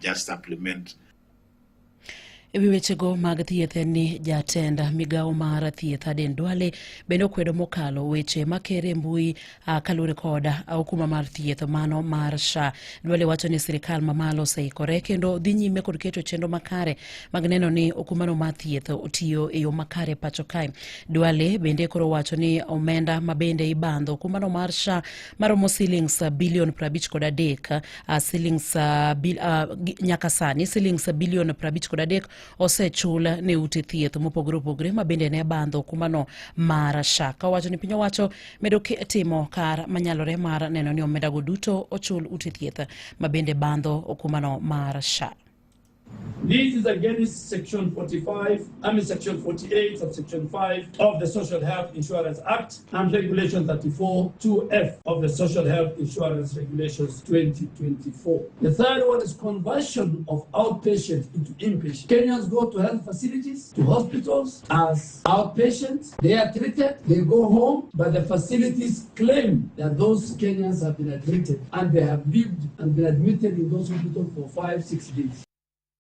Just supplement. E wi wechego mag thieth en ni jatend migawo mar thieth Aden Duale bende okwedo mokalo weche makere mbui kaluwore kod okumba mar thieth mano mar SHA. Duale wacho ni sirikal mamalo oseikore kendo dhi nyime kod keto chenro makare mag neno ni okumbano mar thieth otiyo e yo makare pacho kae. Duale bende koro wacho ni omenda ma bende ibandho okumbano mar SHA maromo silings bilion 53, silings nyaka sani silings bilion 53 osechul ne ute thieth mopogore opogore ma bende ne bandho okumbano mar SHA. Ka owacho ni piny owacho medo timo kar manyalore mar neno ni omendago duto ochul ute thieth ma bende bandho okumbano mar SHA. This is against Section 45, I mean Section 48, subsection 5 of the Social Health Insurance Act and Regulation 34, 2F of the Social Health Insurance Regulations 2024. The third one is conversion of outpatients into inpatients. Kenyans go to health facilities, to hospitals as outpatients. They are treated, they go home, but the facilities claim that those Kenyans have been admitted and they have lived and been admitted in those hospitals for 5-6 days.